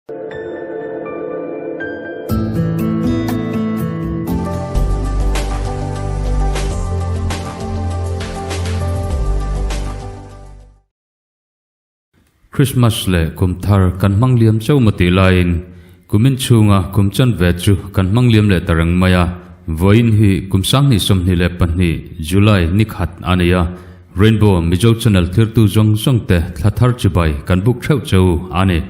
Christmas leh kum thar kan hmang liam chauh maw tih laiin kumin chhunga kum chanve chu kan hmang liam leh ta reng mai a. Vawiin hi kum 2022 July ni khat a ni a, Rainbow Mizo Channel thirtu zawng zawng te thla thar chibai kan buk theuh cheu a ni.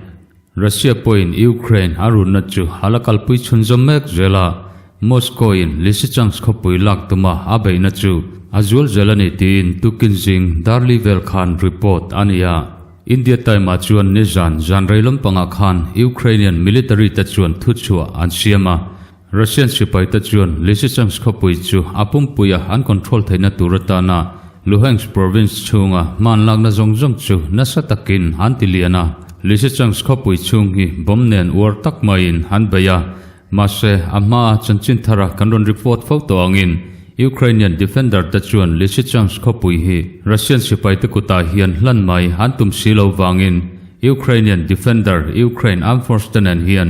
Russia pawhin Ukraine a runna chu a la kalpui chhunzawm mek zel a, Moscow in Lysychansk khawpui lak tuma a beihna chu a zual zel a ni tiin tukin zing darli vel khan report a ni a. India Time ah chuan nizan zan rei lampangah khan Ukrainian military te chuan thuchhuah an siam a, Russian sipai te chuan Lysychansk khawpui chu a pumpuia an control theihna tur atana Luhansk province chhunga hmanlakna zawng zawng chu nasa takin an ti lian a. Lysychansk khawpui chhung hi bomb nen uar tak maiin an bei a, mahse a hmaa chanchin thara kan rawn report fo tawh angin Ukrainian defender te chuan Lysychansk khawpui hi Russian sipai te kutah hian hlan mai an tum si lo vangin Ukrainian defender Ukraine Armed Force te nen hian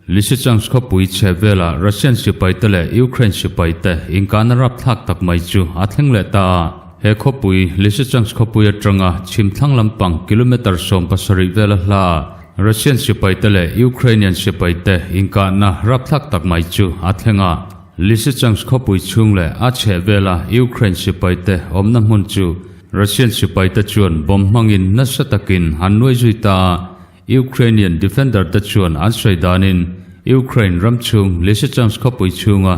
Lysychansk khawpui chhe velah Russian sipaite leh Ukraine sipaite inkahna rapthlak tak mai chu a thleng leh ta a. He khawpui, Lysychansk khawpui atanga chhim thlang lampang kilometre 17 vela hla ah Russian sipaite leh Ukrainian sipaite inkahna rapthlak tak mai chu a thleng a. Lysychansk khawpui chhung leh a chheh vela Ukraine sipaite awmna hmun chu Russian sipaite chuan bomb hmangin nasa takin an nuai zui ta a. Ukrainian defender te chuan an sawi danin Ukraine ram chhung Lysychansk khawpui chhunga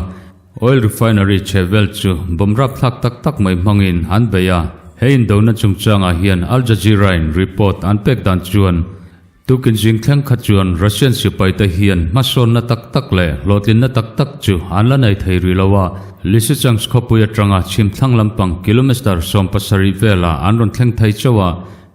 oil refinery chhe vel chu bomb rapthlak tak tak mai hmangin an bei a. He indona chungchangah hian Al Jazeera in report an pek dan chuan tukin zing thleng kha chuan Russian sipai te hian hmasawnna tak tak leh hlawhtlinna tak tak chu an la nei thei rih lo a. Lysychansk khawpui atanga chhim thlang lampang kilometre 17 velah an rawn thleng thei chauh a.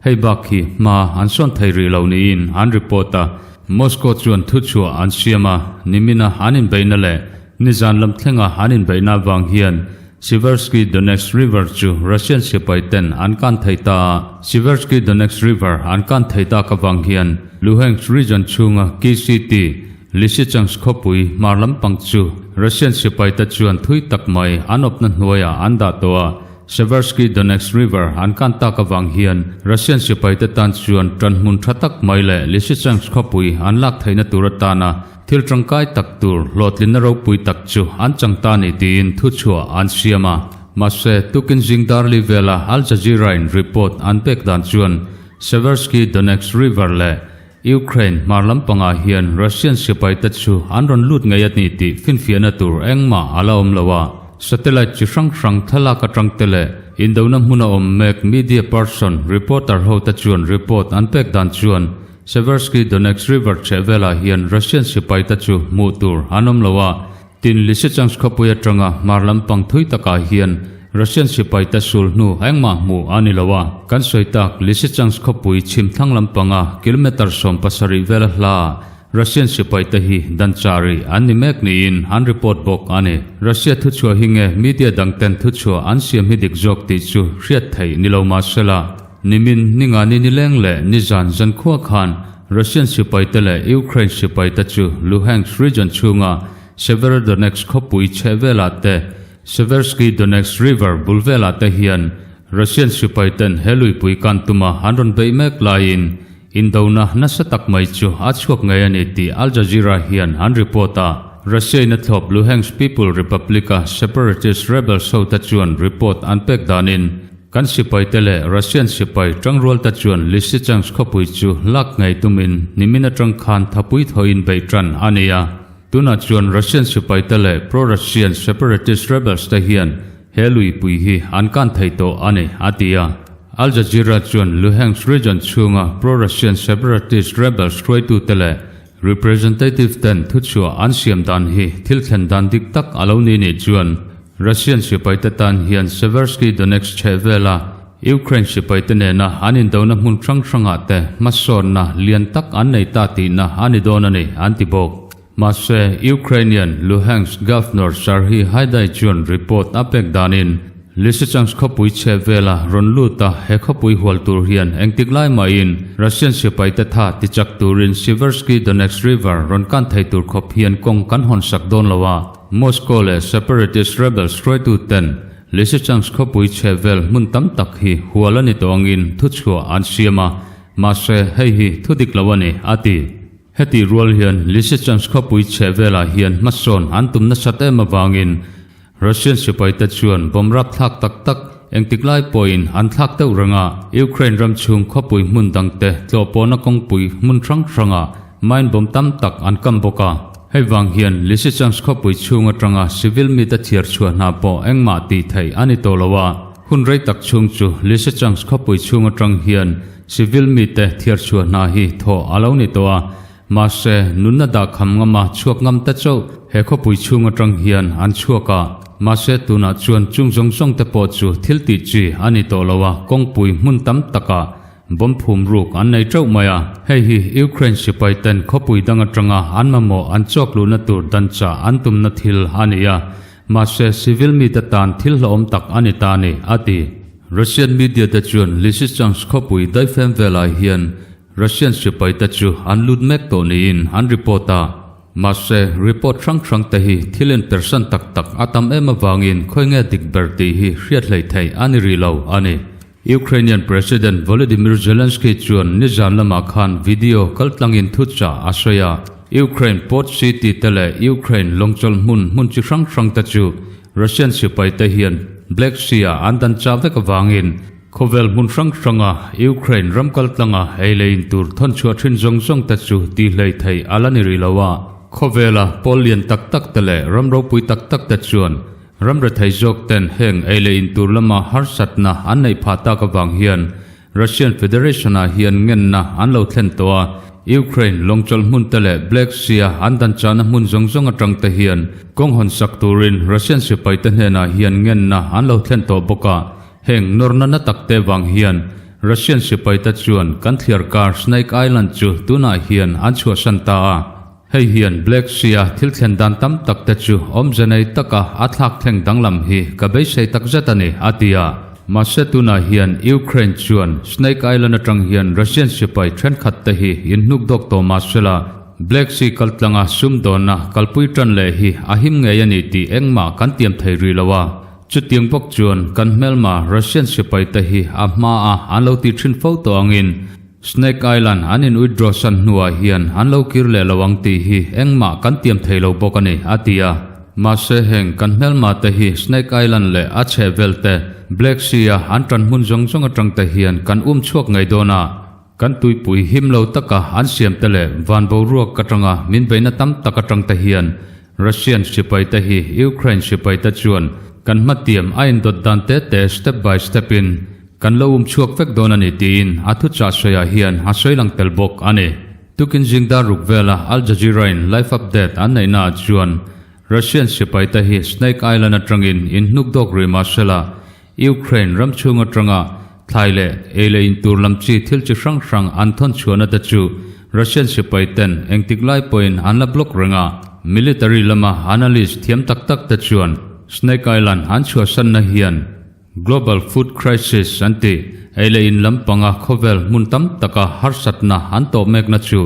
Hei bak hi hma an sawn thei rih lo niin an report a, Moscow chuan thuchhuah an siam a, nimina an inbeihna leh nizan lam thlenga an inbeihna avang hian Siversky Donetsk River chu Russian sipai ten an kan thei ta a, Siversky Donetsk River an kan thei tak avang hian Luhansk region chhunga key city Lysychansk khawpui hmar lampang chu Russian sipai te chuan thui tak mai an awpna hnuaiah an dah tawh a. Seversky Donetsk River an kan tak avang hian Russian sipaite tan chuan ṭanhmun ṭha tak mai leh Lysychansk khawpui an lak theihna tur atana thil ṭangkai tak tur hlawhtlinna ropui tak chu an chang ta ni tiin thuchhuah an siam a. Mahse, tukin zing darli vela Al Jazeera-in report an pek dan chuan Seversky Donetsk River leh Ukraine hmar lampangah hian Russian sipaite chu an rawn lut ngei a ni tih finfiahna tur engmah a la awm lo a. Satellite chi hrang hrang thlalak atang te leh indona hmuna awm mek media person, reporter ho te chuan report an pek dan chuan Seversky Donetsk River chhehvelah hian Russian sipaite chu hmuh tur an awm lo a. Tin, Lysychansk khawpui atanga hmar lampang thui takah hian Russian sipaite sul hnu engmah hmuh a ni lo a. Kan sawi tak Lysychansk khawpui chhim thlang lampanga kilometre 17 vela hla Russian sipaite hi danchari an ni mek niin an report bawk a ni. Russia thuchhuah hi nge media dangten thuchhuah an siam hi dik zawk tih chu hriat theih ni lo mahsela, nimin ninga ni nileng leh nizan zankhua khan Russian sipaite leh Ukraine sipaite chu Luhansk region chhunga Severodonetsk khawpui chheh velah te, Seversky Donetsk River bul velah te hian Russian sipaiten he luipui kan tuma an rawn beih mek laiin indona nasa tak mai chu a chhuak ngei a ni tih Al Jazeera hian an report a. Russia-in a thlawp Luhansk People Republic-a separatist rebels hote chuan report an pek danin Kan sipaite leh Russian sipai tangrualte chuan Lysychansk khawpui chu lak ngei tumin nimin atang khan thapui thawhin beih tan a ni a. Tunah chuan Russian sipaite leh pro-Russian separatist rebels te hian he luipui hi an kan thei tawh a ni, a ti a. Al Jazeera chuan Luhansk region chhunga pro-Russian separatist rebels hruaitute leh representative ten thuchhuah an siam dan hi thil thlen dan dik tak a lo ni nih chuan Russian sipaite tan hian Seversky Donetsk chheh vela Ukraine sipaite nena an indona hmun hrang hrangah te hmasawnna lian tak an nei ta tihna a ni dawn a ni, an ti bawk. Mahse, Ukrainian Luhansk Governor Serhiy Haidai chuan report a pek danin. Lysychansk khawpui chhe vela rawn lut a, he khawpui hual tur hian engtik lai mahin Russian sipaite tha tichak turin Siversky Donets River rawn kan thei tur khawp hian kawng kan hawn sak dawn lo a, Moscow leh separatist rebels hruaituten Lysychansk khawpui chhe vel hmun tam tak hi hual a ni tawh angin thuchhuah an siam a, mahse hei hi thudik lo a ni, a ti. Hetih rual hian Lysychansk khawpui chhe velah hian hmasawn an tum nasat em avangin Russian sipaite chuan bomb rap thlak tak tak engtik lai pawhin an thlak deuh reng a, Ukraine ram chhung khawpui hmun dangte tlawhpawhna kawngpui hmun hrang hrangah mine bomb tam tak an kam bawk a. Hei vang hian Lysychansk khawpui chhung atanga civil mite thiar chhuah hna pawh engmah tih theih a ni tawh lo a, hun rei tak chhung chu Lysychansk khawpui chhung atang hian civil mite thiar chhuah hna hi thawh a lo ni tawh a, Mahse, nunna dah kham ngama chhuak ngam ta chauh he khawpui chhung atang hian an chhuak a. Mahse, tunah chuan chung zawng zawng te pawh chu thil tih chi a ni tawh lo a, kawngpui hmun tam takah bomb phum ruk an nei teuh mai a. Hei hi Ukraine sipai ten khawpui dang atanga an mamawh an chawk luhna tur dan chah an tumna thil a ni a. Mahse, civil mite tan thil hlauhawm tak a ni ta a ni, a ti. Russian media te chuan Lysychansk khawpui daifem velah hian Russian sipaite chu an lut mek tawh niin an report a, mahse report hrang hrang te hi thil inpersan tak tak a tam em avangin khawi nge dik ber tih hi hriat hleih theih a ni rih lo a ni. Ukrainian President Volodymyr Zelensky chuan nizan lamah khan video kaltlangin thuchah a sawi a, Ukraine port city te leh Ukraine lawngchawlh hmun hmun chi hrang hrang te chu Russian sipaite hian Black Sea-ah an dan chah vek avangin Khawvel hmun hrang hranga Ukraine ram kaltlanga ei leh in tur thawn chhuah thin zawng zawng te chu tih hlei theih a la ni rih lo a. Khawvela pawl lian tak tak te leh ram ropui tak tak te chuan ram rethei zawk ten heng ei leh in tur lama harsatna an neih phah tak avang hian Russian Federation ah hian ngenna an lo thlen tawh a. Ukraine lawngchawlh hmun te leh Black Sea an dan chahna hmun zawng zawng atang te hian kawng hawn sak turin Russian sipai te hnenah hian ngenna an lo thlen tawh bawk a. Heng nawrna na tak te vang hian Russian sipaite chuan kan thliar kar Snake Island chu tunah hian an chhuahsan ta a. Hei hian Black Sea-a thil thlen dan tam tak te chu awmze nei taka a thlak thleng danglam hi ka beisei tak zet a ni, a ti a. Mahse tunah hian Ukraine chuan Snake Island atang hian Russian sipai thenkhat te hi inhnuk dawk tawh mahsela Black Sea kaltlanga sumdawnna kalpui tan leh hi a him ngei a ni tih engmah kan tiam thei rih lo a. Chutiang bawk chuan kan hmelma Russian sipaite hi a hmaa an lo tih thin fo tawh angin Snake Island an in withdraw san hnuah hian an lo kir leh lo ang tih hi engmah kan tiam thei lo bawk a ni, a ti a. Mahse heng kan hmelma te hi Snake Island leh a chhehvel te Black Sea a an tan hmun zawng zawng atang te hian kan um chhuak ngei dawn a, kan tuipui him lo taka an siam te leh van boruak atanga min beihna tam tak atang te hian Russian sipaite hi Ukraine sipaite chuan kan hmatiam a indawt dan te te step by step in kan lo um chhuak vek dawn a ni tiin a thuchah sawiah hian a sawi lang tel bawk a ni. Tukin zingdar ruk vela Al Jazeera in live update an neihna ah chuan Russian sipaite hi Snake Island atangin inhnuk dawk rih mahsela Ukraine ram chhung atanga thlai leh ei leh in tur lam chi thil chi hrang hrang an thawn chhuahna te chu Russian sipai ten engtik lai pawhin an la block reng a. Military lama analyst thiam tak tak te chuan Snake Island an chhuahsanna hian Global Food Crisis an tih ei leh in lampanga khawvel hmun tam taka harsatna an tawh mekna chu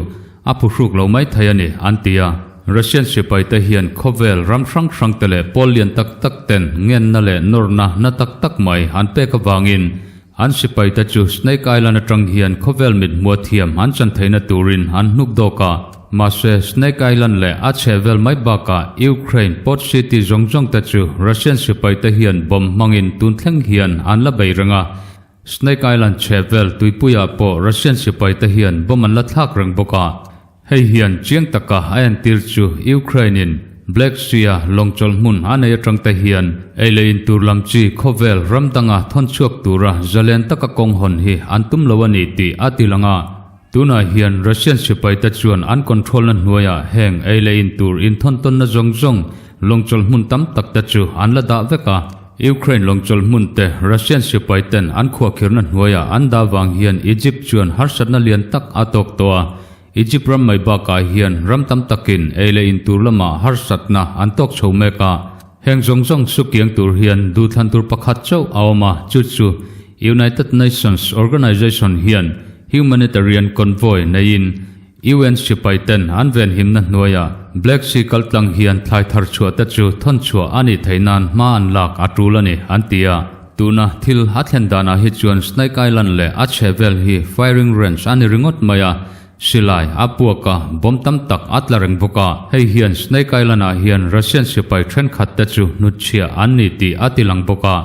A phuhruk lo mai thei a ni, an ti a. Russian sipaite hian khawvel ram hrang hrangte leh pawl lian tak tak ten ngenna leh nawrna na tak tak mai an pek avangin an sipaite chu Snake Island atang hian khawvel mit hmua thiam an chan theihna turin an hnuk dawk a. Mahse, Snake Island leh a chhehvel mai bakah Ukraine port city zawng zawngte chu Russian sipaite hian bomb hmangin tun thleng hian an la bei reng a. Snake Island chhehvel tuipuiah pawh Russian sipaite hian bomb an la thlak reng bawk a. Hei hian chiang taka a entir chu Ukraine-in Black Sea-a lawngchawlh hmun a nei atangte hian ei leh in tur lam chi khawvel ram danga thawn chhuak tura zalen taka kawng hawn hi an tum lo a ni tih a ti lang a. Tunah hian Russian sipaite chuan an control-na hnuaiah heng ei leh in tur inthawntawnna zawng zawng lawngchawlh hmun tam takte chu an la dah vek a. Ukraine lawngchawlh hmun te Russian sipai ten an khuahkhirna hnuaiah an dah vang hian Egypt chuan harsatna lian tak a tawk tawh a. Egypt ram mai bakah hian ram tam takin ei leh in tur lamah harsatna an tawk chho mek a. Heng zawng zawng chu kiang tur hian duhthlan tur pakhat chauh a awm a, chu chu United Nations Organization hian humanitarian convoy neiin UN sipai ten an venhimna hnuaiah Black Sea kaltlang hian thlai thar chhuah te chu thawn chhuah a nih theih nan hma an lak a tul a ni, an ti a. Tuna thil a thlen danah hi chuan Snake Island leh a chhehvel hi firing range a ni ringawt mai a, silai a puak a, bomb tam tak a tla reng bawk a. Hei hian Snake Island ah hian Russian sipai thenkhat te chu hnutchhiah an ni tih a ti lang bawk a.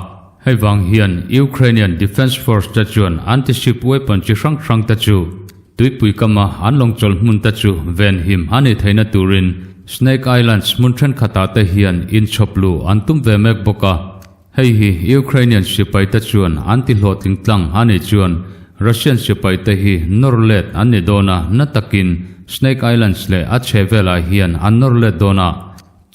Hei vang hian Ukrainian Defence Force te chuan anti-ship weapon chi hrang hrang te chu Tuipui kama an lawng chawlh hmun te chu venhim a nih theihna turin Snake Islands hmun thenkhatah te hian inchhawp luh an tum ve mek bawk a. Hei hi Ukrainian sipai te chuan an ti hlawhtling tlang a nih chuan Russian sipai te hi nawr let an ni dawn a, na takin Snake Islands leh a chhehvelah hian an nawr let dawn a.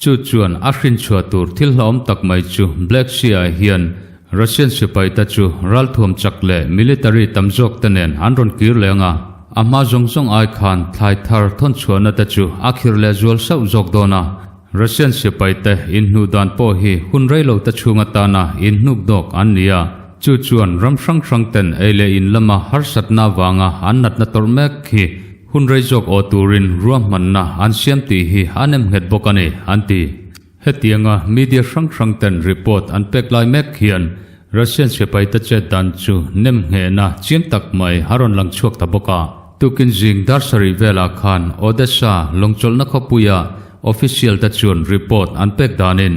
Chu chuan a hrinchhuah tur thil hlauhawm tak mai chu Black Sea-ah hian Russian sipaite chu ralthuam chak leh military tam zawk te nen an rawn kir leng a, a hma zawng zawng ai khan thlai thar thawnchhuahna te chu a khir leh zual sauh zawk dawn a. Russian sipaite inhnuh dan pawh hi hun reilo te chhung atana inhnuk dawk an ni a, chu chuan ram hrang hrang ten ei leh in lama harsatna avanga an natna tawrh mek hi Hun rei zawk aw turin ruahmanna an siam tih hi an em nghet bawk a ni, an ti. Hetianga media hrang hrang ten report an pek lai mek hian Russian sipaite chet dan chu nem nghehna chiang tak mai a rawn lang chhuak ta bawk a. Tukin zing dar sarih velah khan Odessa lawngchawlhna khawpuia official te chuan report an pek danin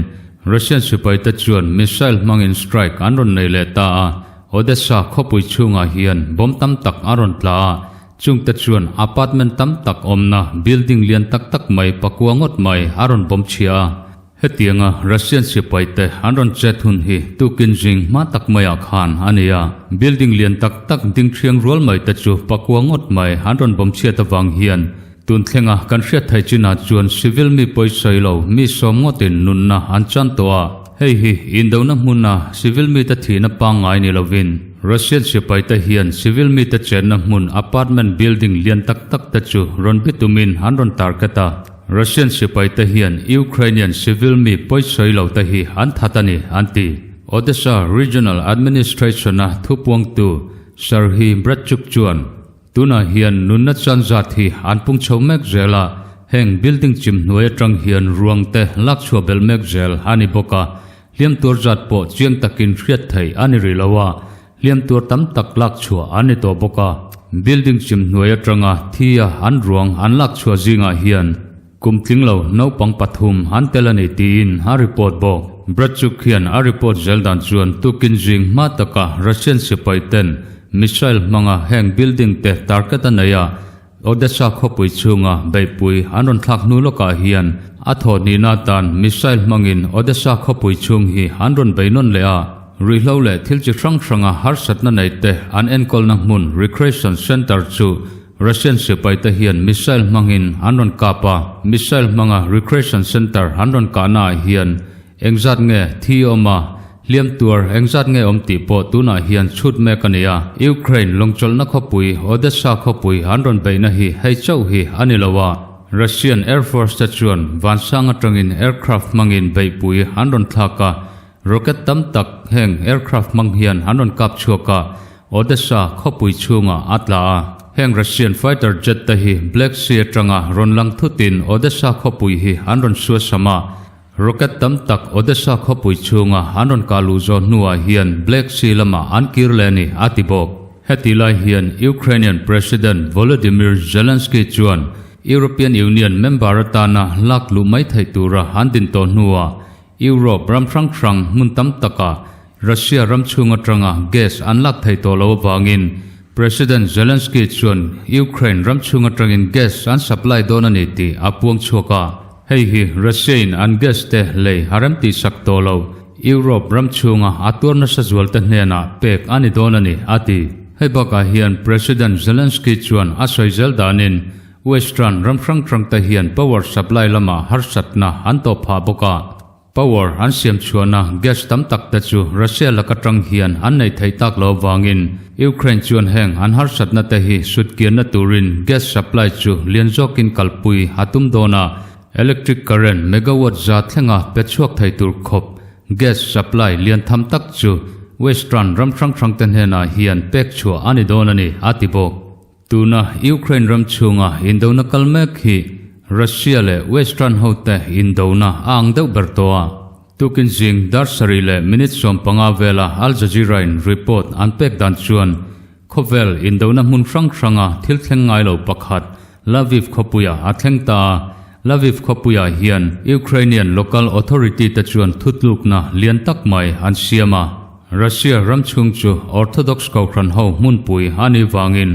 Russian sipaite chuan missile hmangin strike an rawn nei leh ta a, Odessa khawpui chhungah hian bomb tam tak a rawn tla a, Chungte chuan apartment tam tak awmna building lian tak tak mai pakua ngawt mai a rawn bawm chhia a. Hetianga Russian sipaite an rawn chet hun hi tukin zing hma tak maiah khan a ni a. Building lian tak tak ding thiang rual mai te chu pakua ngawt mai an rawn bawm chhiat avang hian tun thlenga kan hriat thei chinah chuan civil mi pawisawi lo mi sawm ngawtin nunna an chan tawh a. Hei hi indona hmuna civil mite thihna pangngai ni lovin Russian sipaite hian civil mite chenna hmun apartment building lian tak tak te chu rawn bi tumin an rawn target a. Russian sipaite hian Ukrainian civil mi pawisawi lo te hi an that a ni, an ti. Odessa Regional Administration-a thupuangtu Serhiy Bratchuk chuan, Tunah hian nunna chan zat hi an pung chho mek zel a, heng building chim hnuai atang hian ruang te lak chhuah belh mek zel a ni bawk a, hliam tur zat pawh chiang takin hriat theih a ni rih lo a, hliam tur tam tak lak chhuah an ni tawh bawk a. Building chim hnuai atanga thi a an ruang an lak chhuah zingah hian kum tling lo naupang pathum an tel a ni tiin a report bawk. Bratchuk hian a report zel dan chuan tukin zing hma taka Russian sipai ten missile hmanga heng building te target a nei a, Odessa khawpui chhunga beihpui an rawn thlak hnu lawkah hian a thaw hnihna atan missile hmangin Odessa khawpui chhung hi an rawn bei nawn leh a, ruihhlo leh thil chi hrang hranga harsatna nei te an enkawlna hmun recreation centre chu Russian sipaite hian missile hmangin an rawn kap a, missile hmanga recreation centre an rawn kahnaah hian engzat nge thi awm a, hliam tuar engzat nge awm tih pawh tunah hian chhut mek a ni a. Ukraine lawngchawlhna khawpui Odessa khawpui an rawn beihna hi hei chauh hi a ni lo a, Russian Air Force te chuan vansang atangin aircraft hmangin beihpui an rawn thlak a, rocket tam tak heng aircraft hmang hian an rawn kap chhuak a, Odessa khawpui chhungah a tla a. Heng Russian fighter jet te hi Black Sea atanga rawn lang thutin Odessa khawpui hi an rawn suasam a. Rocket tam tak Odessa khawpui chhunga an rawn kah luh zawh hnuah hian Black Sea lamah an kir leh a ni, a ti bawk. Heti lai hian Ukrainian President Volodymyr Zelensky chuan European Union member atana lak luh mai theih tura an din tawh hnuah Europe ram hrang hrang hmun tam takah Russia ram chhung atanga gas an lak thei tawh lo avangin President Zelensky chuan Ukraine ram chhung atangin gas an supply dawn a ni tih a puang chhuak a. Hei hi Russia in an gas te lei a rem tih sak tawh lo, Europe ram chhunga a tuar nasa zual te hnenah pek a ni dawn a ni, a ti. Hei bakah hian President Zelensky chuan a sawi zel danin Western ram hrang hrang te hian power supply lamah harsatna an tawh phah bawk a. Power an siam chhuahna gas tam tak te chu Russia laka tang hian an nei theih tak lo avangin Ukraine chuan heng an harsatna te hi sutkianna turin gas supply chu lian zawkin kalpui a tum dawn a. Electric current megawatt za thlenga pe chhuak thei tur khawp gas supply lian tham tak chu Western ram hrang hrang te hnenah hian pek chhuah a ni dawn a ni, a ti bawk. Tuna Ukraine ram chhunga indona kal mek hi Russia leh Western hote indona a ang deuh ber tawh a. Tukin zing dar sarih leh minute 15 vela Al Jazeera-in report an pek dan chuan khawvel indona hmun hrang hranga thil thleng ngai lo pakhat Lviv khawpuiah a thleng ta a. Lviv khawpuiah hian Ukrainian local authority te chuan thutlukna lian tak mai an siam a. Russia ram chhung chu Orthodox Kohhran ho hmunpui a nih vangin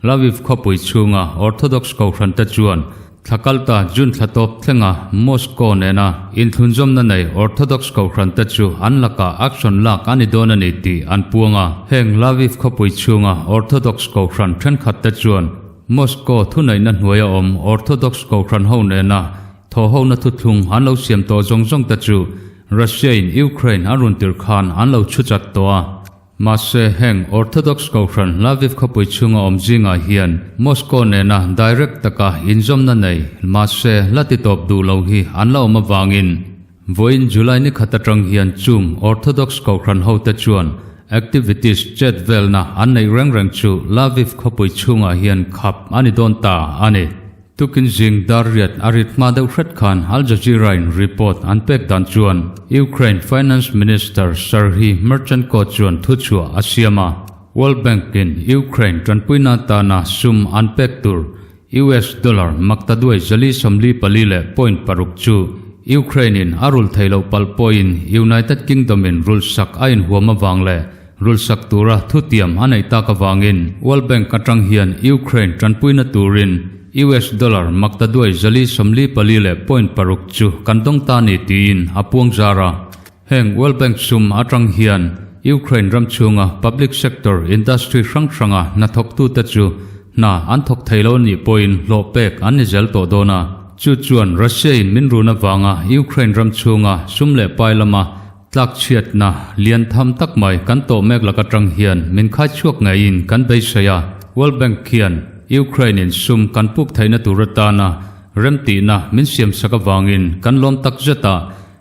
Lviv khawpui chhunga Orthodox Kohhran te chuan thla kalta June thla tawp thlenga Moscow nena inthlunzawmna nei Orthodox Kohhran te chu an lakah action lak a ni dawn a ni tih an puang a. Heng Lviv khawpui chhunga Orthodox Kohhran thenkhat te chuan Moscow thuneihna hnuaia awm Orthodox Kohhran ho nena Thawhhona thuthlung an lo siam tawh zawng zawng te chu Russia-in Ukraine an rawn tirh khan an lo chhu chat tawh a. Mahse, heng Orthodox Kohhran Lviv khawpui chhunga awm zingah hian Moscow nena direct taka inzawmna nei mahse la ti tawp duh lo hi an la awm avangin vawiin July ni khat atang hian chung Orthodox Kohhran hote chuan activities chet velna an neih reng reng chu Lviv khawpui chhungah hian khap a ni dawn ta a ni. Tukin zing dar riat a rit hma deuh hret khan Al Jazeera-in report an pek dan chuan Ukraine Finance Minister Serhiy Marchenko chuan thuchhuah a siam a. World Bank-in Ukraine tanpuina tana sum an pek tur US dollar maktaduai 444 leh point paruk chu Ukraine-in a rul thei loh palh pawhin United Kingdom-in rulhsak a inhuam avang leh Rulsak tura thutiam a neih tak avangin World Bank atang hian Ukraine tanpuina turin US dollar maktaduai 444 leh point paruk chu kan dawng ta ni tiin a puang zar a. Heng World Bank sum atang hian Ukraine ram chhunga public sector industry hrang hranga hnathawktute chu hna an thawk thei lo nih pawhin hlawh pek an ni zel tawh dawn a. Chu chuan Russia-in min run avanga Ukraine ram chhunga sum leh pai lama Tlakchhiatna lian tham tak mai kan tawh mek lak atang hian min khai chhuak ngeiin kan beisei a, World Bank khian Ukraine in sum kan puk theihna tur atana remtihna min siam sak avangin kan lawm tak zet a,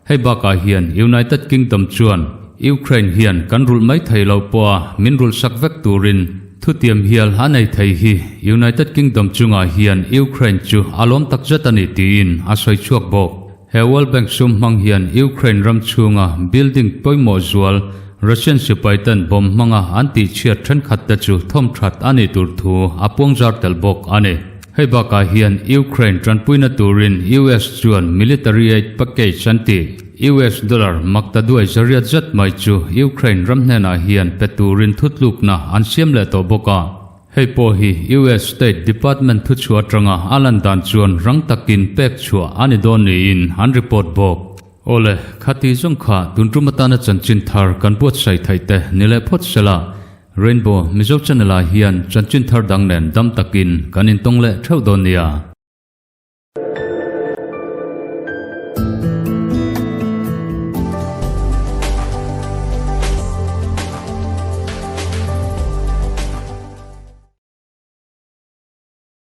hei bakah hian United Kingdom chuan Ukraine hian kan rulh mai thei lo pawha min rulh sak vek turin thutiam hial a nei thei hi United Kingdom chungah hian Ukraine chu a lawm tak zet a ni tiin a sawi chhuak bawk. He World Bank sum hmang hian Ukraine ram chhunga building pawimawh zual Russian sipaiten bomb hmanga an tihchhiat thenkhat te chu thawmthat a nih tur thu a puangzar tel bawk a ni. Hei bakah hian Ukraine tanpuina turin US chuan military aid package an ti. US dollar maktaduai zariat zet mai chu Ukraine ram hnenah hian pe turin thutlukna an siam leh tawh bawk a. Hei pawh hi US State Department thuchhuah atanga a lan dan chuan rang takin pek chhuah a ni dawn niin an report bawk. Awle, khati zawng kha tun tum atana chanchin thar kan buatsaih theih te ni leh phawt sela, Rainbow Mizo Channel ah hian chanchin thar dang nen dam takin kan intawng leh theuh dawn nia.